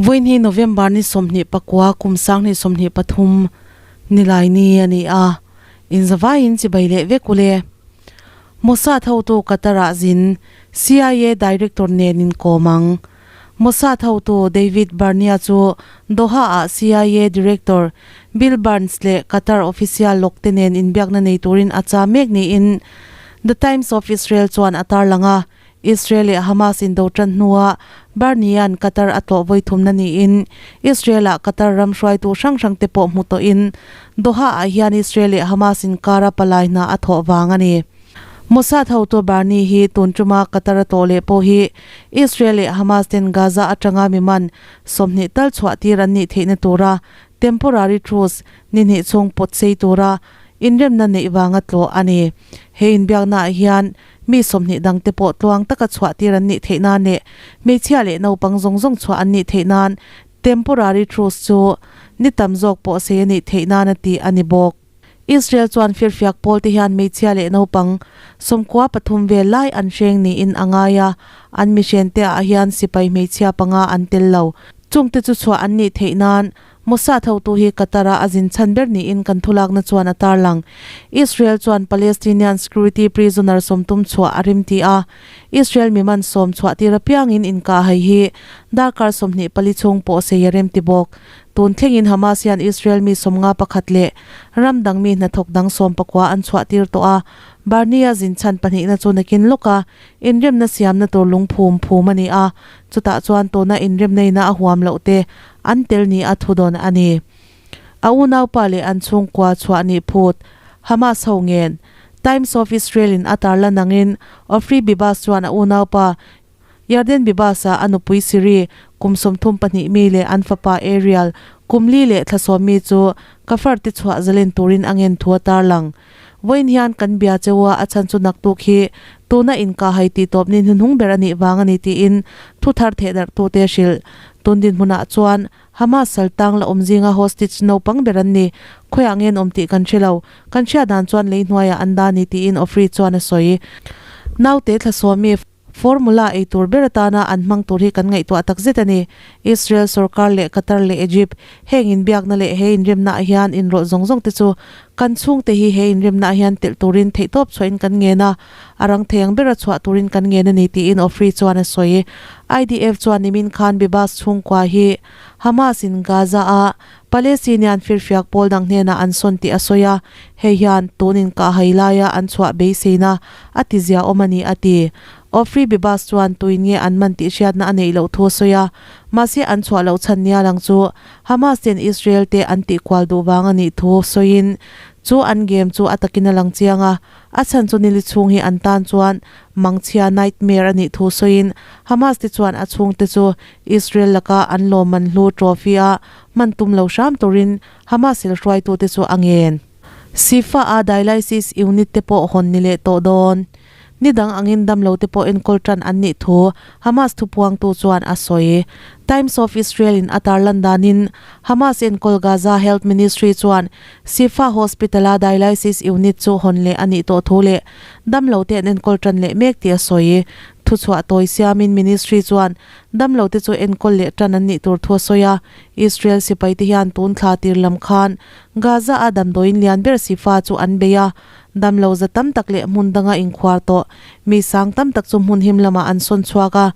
Vawiin hi November ni 24 kum 2023 nilai ni a ni a, inzavaiin chibai leh vek ule. Mossad hotu Qatar-ah zin CIA Director nen inkawm ang. Mossad hotu David Barnea chu Doha-ah CIA Director Bill Burns leh Qatar official lawk te nen inbiakna nei turin a cha mek niin The Times of Israel chuan a tarlang a. Israel leh Hamas indo tan hnua Barnea-a'n Qatar a tlawh vawi thumna niin Israel-ah Qatar ram hruaitu hrang hrang te pawh hmu tawhin Doha-ah hian Israel leh Hamas inkara palai hna a thawh vang a ni. Mossad hotu Barnea hi tun tuma Qatar a tlawh leh pawh hi Israel leh Hamas ten Gaza atanga mi man 20 tal chhuah tir an nih theihna tura temporary truce ni hnih chhung pawt sei tura inremna neih vanga tlawh a ni. He inbiaknaah hian mi 20 dangte pawh tluang taka chhuah tir an nih theih nan leh hmeichhia leh naupang zawng zawng chhuah an nih theih nan temporary truce chu ni tam zawk pawh sei a nih theih nan a ti a ni bawk. Israel chuan firfiak pawl te hian hmeichhia leh naupang 13 vel lai an hreng niin a ngai a, an mihren te ah hian sipai hmeichhia panga an tel lo. Chungte chu chhuah an nih theih nan Mossad hotu hi Qatar a a zin chhan ber niin kan thulakna chuan a tarlang. Israel chuan Palestinian security prisoner 30 chhuah a rim ti a, Israel miman 10 chhuah tir apiangin inkah hai hi darkar 24 chhung pawh sei a rem ti bawk. Tun thlengin Hamas hian Israel mi 51 leh ram dang mi hnathawk dang 19 an chhuah tir tawh a, Barnea zin chhan pahnihna chu nakin lawka inremna siamna tur lungphum phum a ni a, chutah chuan tuna inremnaina a huam loh te an tel ni a thudawn a ni. A unaupa leh an chhungkua chhuah nih phut Hamas ho ngen Times of Israel in a tarlan angin Ofri Bibas chuan a unaupa Yarden Bibas-a a nupui Siri kum 32 mi leh an fapa Ariel kum li leh thla 10 mi chu Kafar te chhuah zalen turin a ngen thu a tarlang. Vawiin hian kan bia cheu a, a chhan chu naktuk hi tuna inkah hai tih tawp ni hnuhnung ber a nih vang a ni tiin thu thar theh darh tute a hrilh. Tun dinhmunah chuan Hamas saltang la awm zinga hostage naupang ber an ni. Khawiah nge an awm tih kan hre lo. Kan hriat dan chuan lei hnuaiah an dah a ni tiin Ofri chuan a sawi. Naute thla sawmi Formula ei tur ber atana an hmang tur hi kan ngaihtuah tak zet a ni. Israel sorkar leh Qatar leh Egypt heng inbiakna leh he inremna ah hian inrawlh zawng zawng te chu kan chhungte hi he inremna ah hian telh turin theihtawp chhuahin kan ngen a, a rang thei ang bera chhuah turin kan ngen a ni tiin Ofri chuan a sawi. IDF chuan nimin khan Bibas chhungkua hi Hamas in Gaza a Palestinian firfiak pawl dang hnenah an sawn tih a sawi a, hei hian tun inkahhai laia an chhuah beiseina a ti zia awm a ni a ti. Ofri Bibas chuan tuin nge an man tih hriatna a neih loh thu a sawi a, mahse an chhuah loh chhan nia lang chu Hamas ten Israel te an tihkual duh vang a nih thu sawiin chu an game chu a takin a lang chiang a, a chhan chu nili chhung hi an tan chuan mangchhia nightmare a nih thu sawiin Hamas te chuan a chhungte chu Israel laka an lawmman hlu trophy a hman tum lo hram turin Hamas il hruaitute chu a ngen. Sifa a dialysis unit te pawh hawn ni leh tawh dawn. Ni dang angin damlo te pawh enkawl tan an nih thu Hamas thupuangtu chuan a sawi. Times of Israel in a tarlan danin Hamas enkawl Gaza Health Ministry chuan Sifa Hospital a dialysis unit chu hawn leh a nih tawh thu leh damlo te an enkawl tan leh mek tih a sawi. Thuchhuah tawi siamin ministry chuan Damlo te chu enkawl leh tan an nih tur thu a sawi a, Israel sipai te hian tun thla tir lam khan Gaza a damdawiin lian ber Shifa chu an bei a, damlo za tam tak leh hmun danga inkhuar tawh mi sang tam tak chu hmun him lamah an sawn chhuak a,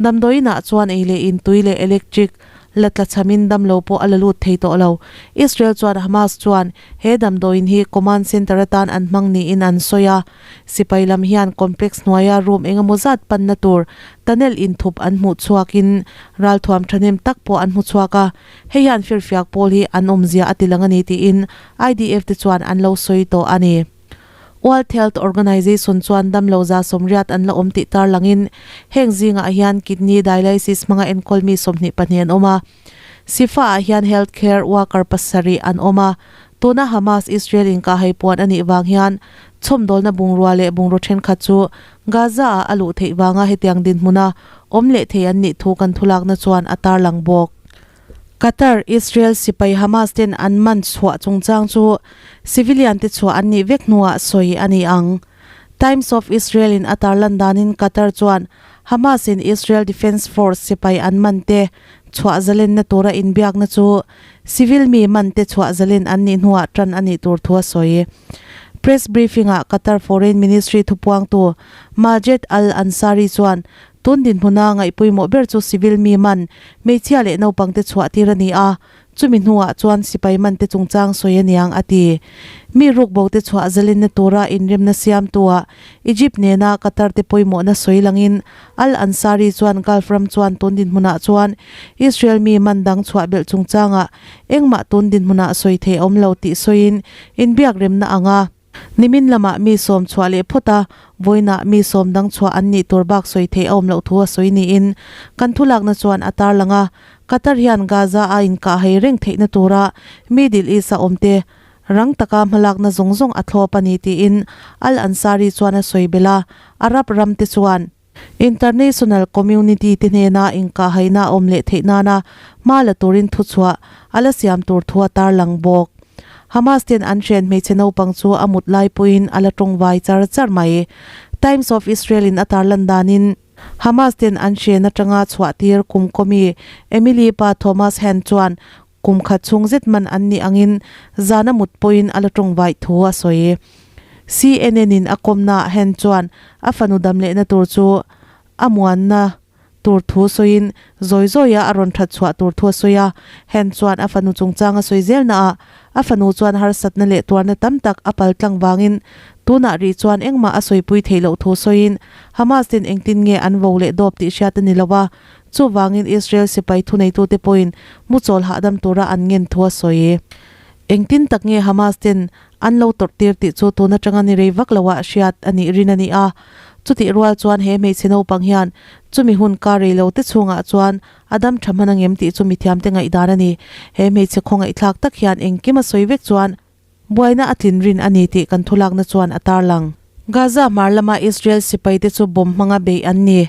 damdawiin ah chuan ei leh in tui leh electric la tla chhamin damlo pawh a la lut thei tawh lo. Israel chuan Hamas chuan he damdawiin hi command center atan an hmang niin an sawi a. Sipai lam hian complex hnuaia room engemaw zat panna tur tunnel inthup an hmuh chhuakin ralthuam thahnem tak pawh an hmu chhuak a, hei hian firfiak pawl hi an awmzia a ti lang a ni tiin IDF te chuan an lo sawi tawh a ni. World Health Organization chuan damlo 180 an la awm tih tarlangin heng zingah hian kidney dialysis hmanga enkawl mi 22 an awm a, Sifa ah hian health care worker pasarih an awm a, tuna Hamas-Israel inkahhai puan a nih vang hian chhawmdawlna bungrua leh bungraw thenkhat chu Gaza-ah a luh theih vanga hetiang dinhmuna awm leh thei an nih thu kan thulakna chuan a tarlang bawk. Qatar, Israel sipai Hamas ten an man chhuah chungchang chu civilian te chhuah an nih vek hnuah sawi a ni ang. Times of Israel in a tarlan danin Qatar chuan Hamas in Israel Defense Force sipai an man te. chhuah zalenna tura inbiakna chu civil mi man te chhuah zalen an nih hnuah tan a nih tur thu a sawi. Press briefing-ah Qatar Foreign Ministry thupuangtu Majed Al Ansari chuan tun dinhmuna ngaihpawimawh ber chu civil mi man, hmeichhia leh naupangte chhuah tir a ni a, Chumi hnuah chuan sipai mante chungchang sawi a niang a ti. Mi rukbote chhuah zalenna tura inremna siamtuah Egypt nena Qatar te pawimawhna sawi langin Al Ansari chuan Gulf ram chuan tun dinhmunah chuan Israel mi man dang chhuah belh chungchangah engmah tun dinhmunah sawi thei a awm lo tih sawiin inbiakremna anga Nimin lamah mi sawm chhuah leh phawt a, vawiinah mi sawm dang chhuah an nih tur bak sawi theih a awm loh thu a sawi niin kan thulakna chuan a tarlang a. Qatar hian Gaza a inkah hei reng theihna tura Middle East a awmte rang taka hmalakna zawng zawng a thlawp a ni tiin Al Ansari chuan a sawi belh a, Arab ramte chuan International community te hnena inkahhaihna a awm leh theih nana hma la turin thuchhuah a la siam tur thu a tarlang bawk. Hamas ten an hren hmeichhe naupang chu a mut lai pawhin a la tawngvai char char mai. Times of Israel in a tarlan danin Hamas ten an hren atanga chhuahtir kum kawmi Emily pa Thomas Hand chuan kum khat chhung zet man an nih angin zan a mut pawhin a la tawngvai thu a sawi. CNN in a kawmna Hand chuan a fanu dam lehna tur chu a muanna tur thu sawiin zawi zawia a rawn that chhuah tur thu a sawi a. Hand chuan a fanu chungchang a sawi zelna ah a fanu chuan harsatna leh tuarna tam tak a pal tlang vangin tunah rih chuan engmah a sawipui theih loh thu sawiin Hamas ten engtin nge an vo leh dawp tih hriat a ni lo a, chuvangin Israel sipai thuneitute pawhin mu chawl hahdam tura an ngen thu a sawi. Engtin tak nge Hamas ten an lo tawrh tir tih chu tun atanga ni rei vak loah hriat a nih rin a ni a. Chutih rual chuan he hmeichhe naupang hian chumi hun kar rei lo te chhungah chuan a dam tha hman angem tih chu mithiamte ngaihdan a ni. He hmeichhe khawngaihthlak tak hian engkim a sawi vek chuan buaina a tlin rin a ni tih kan thulakna chuan a tarlang. Gaza hmar lama Israel sipaite chu bomb hmanga beih an ni.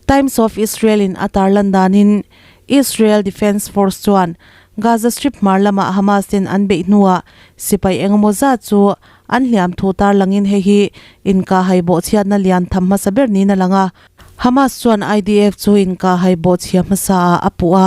Times of Israel in a tarlan danin Israel Defense Force chuan Gaza Strip hmar lamah Hamas ten an beih hnuah sipai engemaw zat chu an hliam thu tarlangin hei hi inkahhai bawhchhiatna lian tham hmasa ber niin a lang a. Hamas chuan IDF chu inkahhai bawhchhia hmasaah a puh a.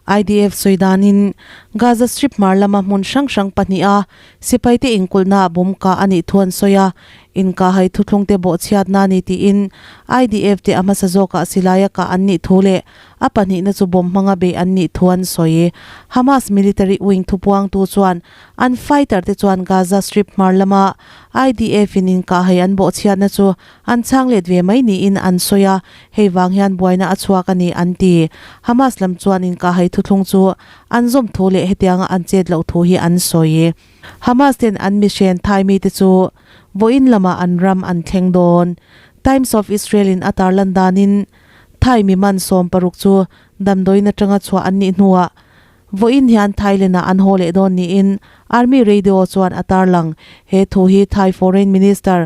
IDF sawi danin Gaza Strip hmar lama hmun hrang hrang pahniha sipaite inkulhnaah bomb kah a nih thu an sawi a. Inkahhai thuthlungte bawhchhiatna a ni tiin IDF te a hmasa zawkah silaia kah an nih thu leh a pahnihna chu bomb hmanga beih an nih thu an sawi. Hamas military wing thupuangtu chuan an fighter te chuan Gaza Strip hmar lama IDF in inkahhai an bawhchhiatna chu an chhang let ve mai niin an sawi a, hei vang hian buaina a chhuak a ni an ti. Hamas lam chuan inkahhai thuthlung chu an zawm thu leh hetianga an chet loh thu hi an sawi. Hamas ten an mihren thai mite chu vawiin lamah an ram an thleng dawn. Times of Israel in a tarlan danin Thai mi man 16 chu damdawiin atanga chhuah an nih hnuah vawiin hian Thailand ah an haw leh dawn niin Army Radio chuan a tarlang. He thu hi Thai Foreign Minister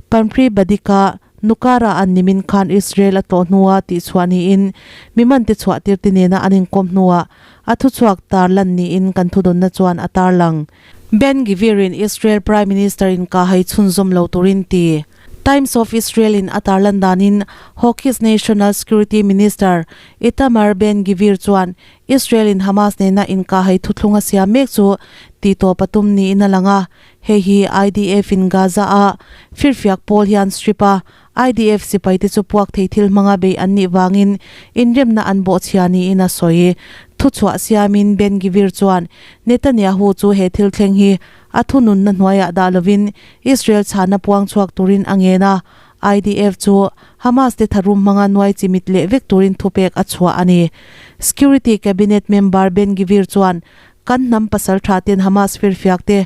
Parnpree Badika Nukara an nimin khan Israel a tlawh hnua tihchhuah niin mi mante chhuah tirte nena an inkawm hnuah a thuchhuak tarlan niin kan thudawnna chuan a tarlang. Ben Gvir in Israel Prime Minister in kahhai chhunzawm lo turin ti. Times of Israel in a tarlan danin Hawkish National Security Minister Itamar Ben Gvir chuan Israel in Hamas nena inkahhai thuthlung a siam mek chu tihtawp a tum niin a lang a, Hei hi IDF in Gaza a firfiak pawl hian strip a IDF sipaite chu puak thei thil hmanga beih an nih vangin inremna an bawhchhia niin a sawi. Thuchhuah siamin Ben Gvir chuan Netanyahu chu he thil thleng hi a thununna hnuaiah dah lovin Israel chhana puang chhuak turin a ngen a, IDF chu Hamas te tharum hmanga nuai chimit leh vek turin thupek a chhuah a ni. Security Cabinet member Ben Gvir chuan Kan hnam pasal tha ten Hamas firfiak te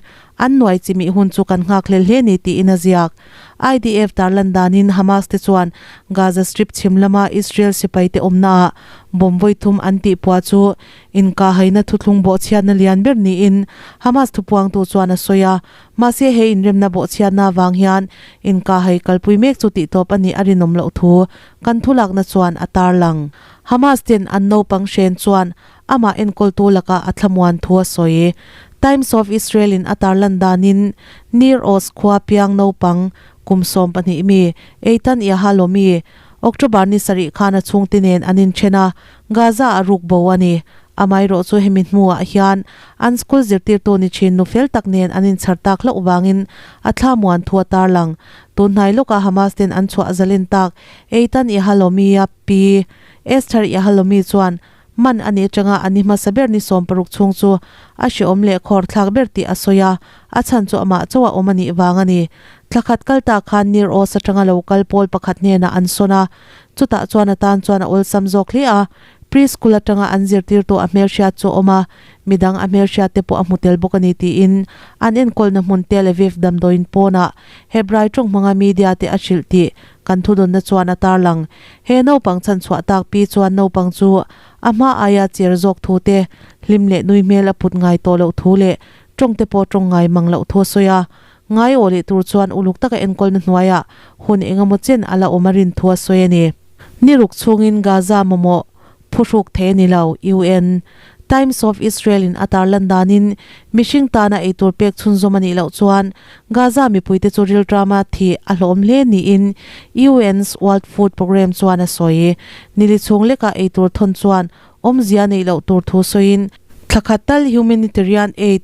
an nuai chimih hun chu kan nghak hlel hle ni tiin a ziak. IDF tarlan danin Hamas te chuan Gaza Strip chhim lama Israel sipai te awmnaah bomb vawi thum an tih puah chu inkahhaina thuthlung bawhchhiatna lian ber niin Hamas thupuangtu chuan a sawi a. Mahse he inremna bawhchhiatna avang hian inkahhai kalpui mek chu tihtawp a nih a rinawm loh thu kan thulakna chuan a tarlang. Hamas ten an naupang hren chuan Amah enkawltu lakah a thlamuan thu a sawi. Times of Israel in a tarlan danin Nir Oz khua piang naupang kum 12 mi Eitan Yahalomi, October ni sarih khan a chhungte nen an inthen a, Gaza a ruk bo a ni. Amaherawhchu hemi hnuah hian an school zirtirtu ni thin nu fel tak nen an inchhar tak hlauh vangin a thla muan thu a tarlang. Tun hnai lawkah Hamas ten an chhuah zalen tak Eitan Yahalomi-a pi Esther Yahalomi chuan man a nih atanga a ni hmasa ber ni 60 chhung chu a hrehawm leh khawr thlak ber tih a sawi a, a chhan chu amah chauh a awm a nih vang a ni. Thla khat kal ta khan Nir Oz atanga lo kal pawl pakhat hnenah an sawn a, chutah chuan a tan chuan a awlsam zawk hle a, Pre-school atanga an zirtirtu a hmelhriat chu a awm a, midang a hmelhriat te pawh a hmu tel bawk a ni tiin an enkawlna hmun Tel Aviv damdawiin pawnah Hebrai tawng hmanga media te a hrilh tih kan thudawnna chuan a tarlang. He naupang chhanchhuah tak pi chuan naupang chu a hma aia cher zawk thu te, hlim leh nui hmel a put ngai tawh loh thu leh tawng te pawh tawng ngai mang loh thu a sawi a. Ngai aw leh tur chuan uluk taka enkawlna hnuaiah hun engemaw chen a la awm a rin thu a sawi a ni. Ni ruk chhungin Gaza mamawh phuhruk thei a ni lo, UN. Times of Israel in a tarlan danin mihring tana eitur pek chhunzawm a nih loh chuan Gaza mipuite chu rilṭama thih a hlawm hle niin UN's World Food Programme chuan a sawi. Nili chhung lekah eitur thawn chuan awmzia neih loh tur thu sawiin thla khat tal humanitarian aid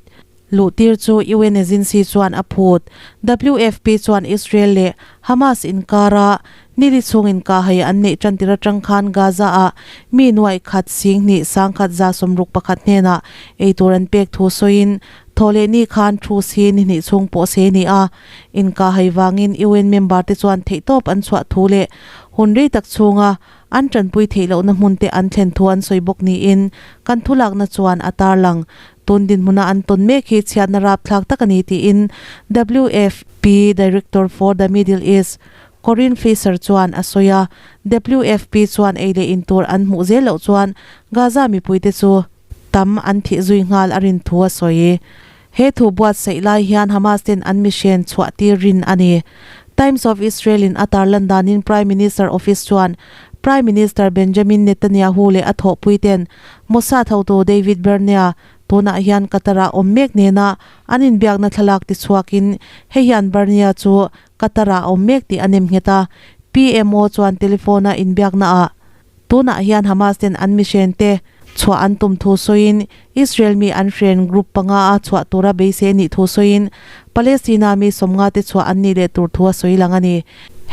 Luhtir chu UN agency chuan a phut. WFP chuan Israel leh Hamas inkara nili chhung inkahhai an neih tantir atang khan Gaza-ah mi nuaih khat 20 161 hnenah eitur an pek thu sawiin thawhlehni khan thu si ni hnih chhung pawh se ni a. Inkahhai vangin UN member te chuan theihtawp an chhuah thu leh hun rei tak chhunga An tanpui theih lohna hmun te an thlen thu an sawi bawk niin kan thulakna chuan a tarlang. Tun dinhmuna an tawn mek hi chhiatna rapthlak tak a ni tiin WFP Director for the Middle East Corinne Fisher chuan a sawi a. WFP chuan ei leh in tur an hmuh zel loh chuan Gaza mipuite chu tam an thih zui nghal a rin thu a sawi. He thu buatsaih lai hian Hamas ten an mihren chhuah tir rin a ni. Times of Israel in a tarlan danin Prime Minister Office chuan Prime Minister Benjamin Netanyahu leh a thawhpui ten Mossad hotu David Barnea tunah hian Qatar-ah awm mek nena an inbiakna thlalak tichhuakin hei hian Barnea chu Qatar-ah a awm mek tih a nem nghet a. PMO chuan telephone-a inbiaknaah Tunah hian Hamas ten an mihren te chhuah an tum thu sawiin Israel mi an hren group panga a chhuah tura beisei a nih thu sawiin Palestina mi sawmnga te chhuah an nih leh tur thu a sawi lang a ni.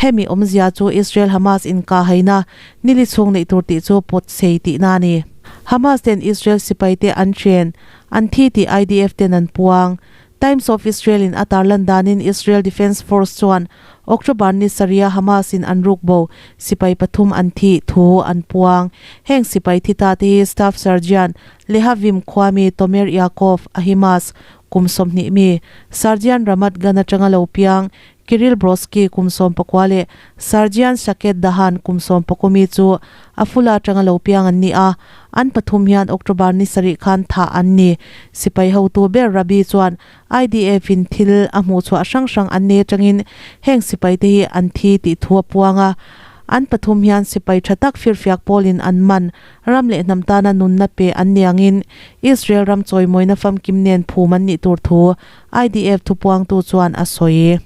Hemi awmzia chu Israel-Hamas inkahhaina nili chhung neih tur tih chu pawt sei tihna a ni. Hamas ten Israel sipai te an hren an thi tih IDF ten an puang. Times of Israel in a tarlan danin Israel Defense Force chuan October ni sarih-a Hamas in an ruk bo sipai pathum an thih thu an puang. Heng sipai thi ta te hi Staff Sergeant Lehavim khuami Tomer Yaakov Ahimaaz kum 20 mi, Sergeant Ramat Gan atanga lo piang Kirill Brodsky kum 19 leh Sergeant Shaked Dahan kum 19 mi chu Afula atanga lo piang an ni a, an pathum hian October ni sarih khan thah an ni. Sipai hotu ber Rabbi chuan IDF in thil a hmuh chhuah hrang hrang an nei atangin heng sipai te hi an thi tih thu a puang a. An pathum hian sipai tha tak firfiak pawlin an man, ram leh hnam tana nunna pe an ni angin Israel ram chawimawina famkim nen phum an nih tur thu IDF thupuangtu chuan a sawi.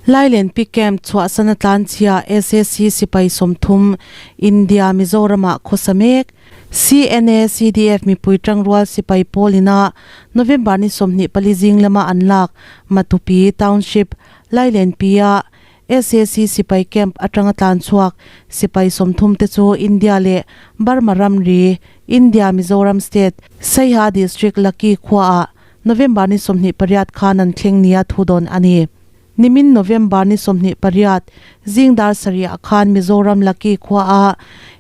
Lailenpi Camp chhuahsan a tlanchhia SAC sipai 30 India Mizoramah khawsa mek. CNA CDF mipui tangrual sipai pawl ina November ni 24 zing lama an lak Matupi Township Lailenpi-a SAC sipai camp atanga tlanchhuak sipai 30 te chu India leh Burma ramri India Mizoram State Saiha District Laki khuaah November ni 28 khan an thleng nia thu dawn a ni. Nimin November ni 28 zing dar sarih khan Mizoram Laki khuaah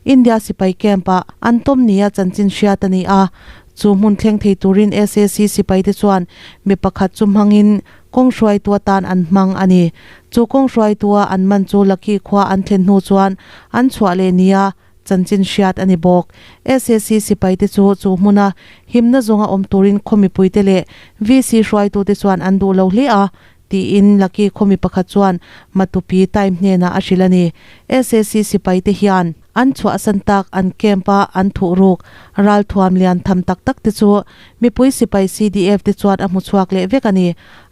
India sipai camp ah an tawm nia chanchin hriat a ni a. Chu hmun thleng thei turin SAC sipai te chuan mi pakhat chu hmangin kawng hruaitu atan an hmang a ni. Chu kawng hruaitua an man chu Laki khua an thlen hnu chuan an chhuah leh nia chanchin hriat a ni bawk. SAC sipai te chu chu hmuna himna zawnga awm turin khaw mipuite leh VC hruaitute chuan an duh lo hle a, tiin Laki khaw mi pakhat chuan Matupi Time hnenah a hrilh a ni. SAC sipai te hian an chhuahsan tak an camp a an thuh ruk ralthuam lian tham tak tak te chu mipui sipai CDF te chuan a hmu chhuak leh vek a ni.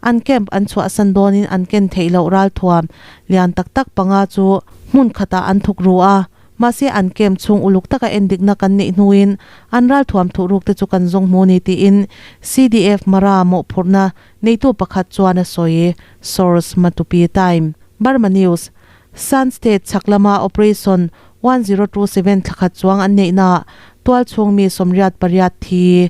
An camp an chhuahsan dawnin an ken theih loh ralthuam lian tak tak panga chu. Hmun khatah an thuk ru a, mahse an camp chhung uluk taka endikna kan neih hnuin an ralthuam thuhruk te chu kan zawng hmu ni tiin CDF Mara mawhphurhna neitu pakhat chuan a sawi. Source, Matupi Time. Burma News, Shan State chhak lama Operation 1027 thlakhat chuang an neihnaah tualchhung mi 88 thi.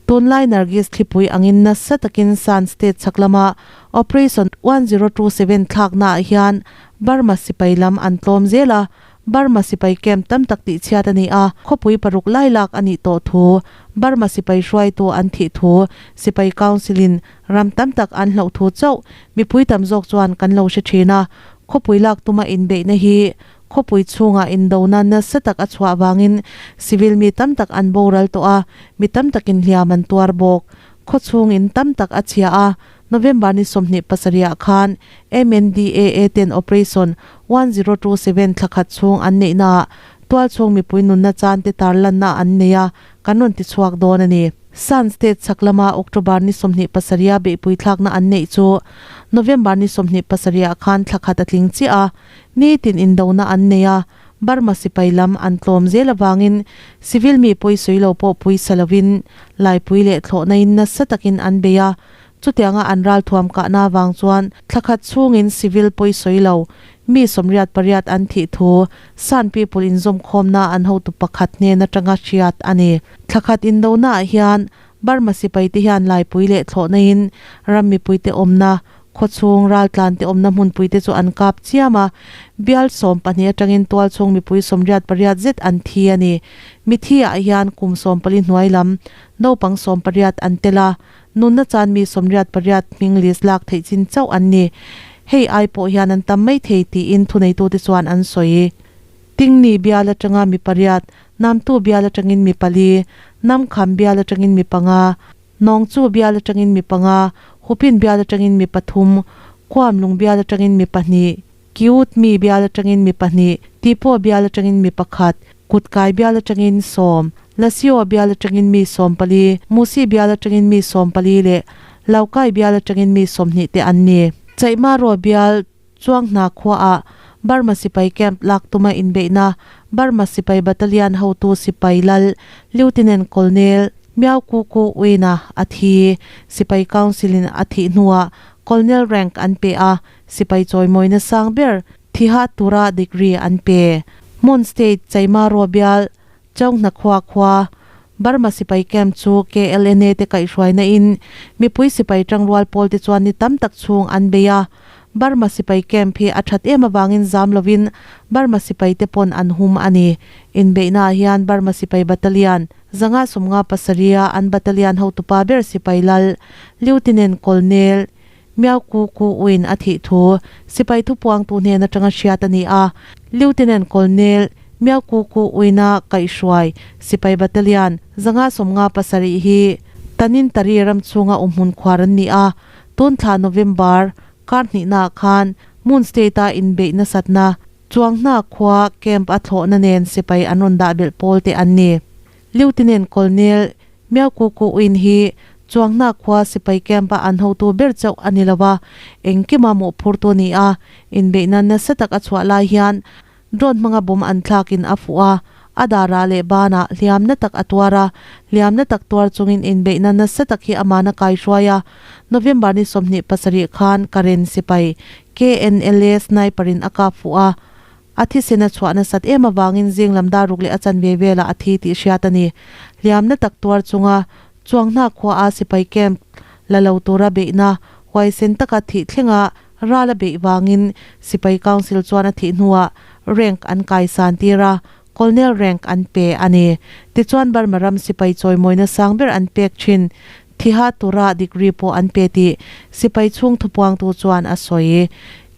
Tunlai Nargis thlipui angin nasa takin Shan State chhak lama Operation 1027 thlaknaah hian Burma sipai lam an tlawm zel a, Burma sipai camp tam tak tihchhiat a ni a, khawpui paruk lai lak a nih tawh thu, Burma sipai hruaitu an thih thu, sipai council-in ram tam tak an hloh thu chauh mipui tam zawk chuan kan lo hre thin a, khawpui lak tuma inbeihna hi khawpui chhungah indona nasa tak a chhuah vangin civil mi tam tak an boral tawh a, mi tam takin hliam an tuar bawk. Khawchhung in tam tak a chhia a, November ni 27 ah khan MNDAA ten Operation 1027 thla khat chhung an neihnaah tualchhung mipui nunna chan te tarlanna an nei a, kan rawn ti chhuak dawn a ni. Shan State chhak lama October ni 27 a beihpui thlakna an neih chu November ni 27 ah khan thla khat a tling chiah a, nitin indona an nei a, Burma sipai lam an tlawm zel avangin civil mi pawisawi lo pawh puisa lovin laipui leh thlawhna in nasa takin an bei a, Chutianga an ralthuam kahna avang chuan thla khat chhungin civil pawisawi lo mi 88 an thih thu San People inzawmkhawmna an hotu pakhat hnen atanga hriat a ni. Thla khat indonaah hian Burma sipaite hian laipui leh thlawhnain ram mipuite awmna, khawchhung raltlante awmna hmunpuite chu an kap chiam a, bial 12 atangin tualchhung mipui 88 zet an thi a ni. Mithi ah hian kum 14 hnuai lam naupang 18 an tel a, Nunna chan mi 88 hming list lak theih chin chauh an ni. Hei ai pawh hian an tam mai thei tiin thuneitute chuan an sawi. Tingni bial atanga mi pariat, Namtu bial atangin mi pali, Namkham bial atangin mi panga, Nawngchu bial atangin mi panga, Hupin bial atangin mi pathum, Kuamlung bial atangin mi pahnih, Kiut mi bial atangin mi pahnih, Tipo bial atangin mi pakhat, Kutkai bial atangin sawm, Lasio bial atangin mi 14, Musi bial atangin mi 14 leh Laukai bial atangin mi 20 te an ni. Chaihmaraw bial Chuanghna khuaah Burma sipai camp lak tuma inbeihna Burma sipai battalion hotu sipai lal Lieutenant Colonel Miao Ku Ku Win-a a thi. Sipai Council-in a thih hnuah Colonel rank an pe a, Sipai chawimawina sang ber thiha tura degree an pe. Mon State Chaimaraw bial Chawnghna khua khua Burma sipai camp chu KLNA te kaihhruaina in mipui sipai tangrual pawl te chuan ni tam tak chhung an bei a. Burma sipai camp hi a that em avangin zam lovin Burma sipai te pawn an hum a ni. Inbeihna ah hian Burma sipai battalion 557 a an battalion hotupa ber sipai lal Lieutenant Colonel Miao Ku Ku Win a thih thu sipai thupuangtu hnen atanga hriat a ni a. Lieutenant Colonel Miao Ku Ku Win-a kaihhruai sipai battalion 557 hi Tanintari ram chhunga awmhmun khuar an ni a. Tun thla November kar hnihnaah khan Mon State-a inbeih nasatna Chuanghna khua camp a thlawhna nen sipai an rawn dah belh pawl te an ni. Lieutenant Colonel Miao Ku Ku Win hi Chuanghna khua sipai camp-a an hotu ber chauh a ni lo a, engkima mawhphurtu a ni a, inbeihna nasa tak a chhuah lai hian drone hmanga bomb an thlakin a fuh a, a darah leh banah hliamna tak a tuar a, hliamna tak tuar chungin inbeihna nasa tak hi amahna kaihruai a, November ni 27 khan Karen sipai KNLA sniper-in a kap fuh a. A thisen a chhuah nasat em avangin zing lam dar ruk leh a chanve velah a thi tih hriat a ni. Hliamna tak tuar chunga Chuanghna khua a sipai camp la lo tura beihna huaisen taka thih thlenga ral a beih vangin Sipai Council chuan a thih hnuah rank an kaisan tir a, Colonel rank an pe a ni. Tichuan Burma ram sipai chawimawina sang ber an pek thin thiha tura degree pawh an pe tih sipai chhung thupuangtu chuan a sawi.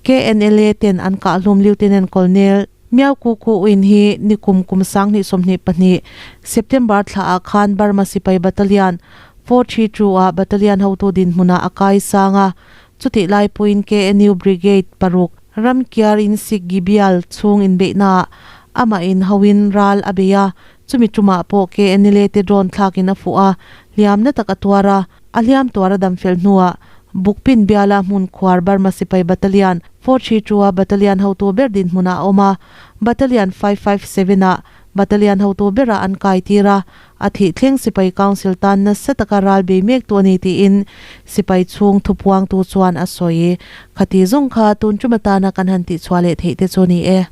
KNLA ten an kahhlum Lieutenant Colonel Miao Ku Ku Win hi nikum kum 2022 September thla ah khan Burma sipai Battalion 432 ah battalion hotu dinhmunah a kai sang a, chutih lai pawhin KNU Brigade paruk Ramkiar in Sikgi bial chhung inbeihnaah amah in hoin ral a bei a, chumi tumah pawh KNLA te drone thlakin a fuh a, hliamna tak a tuar a, a hliam tuar a dam fel hnuah. Bukpin biala hmun khuar Burma sipai Battalion 432 a Battalion hotu ber dinhmunah a awm a, Battalion 557 ah Battalion hotu berah an kai tir a, a thih thleng sipai council tan nasa taka ral bei mek tu a ni tiin sipai chhung thupuangtu chuan a sawi. Khati zawng kha tun tum atana kan han tihchhuah leh theih te chu a ni e.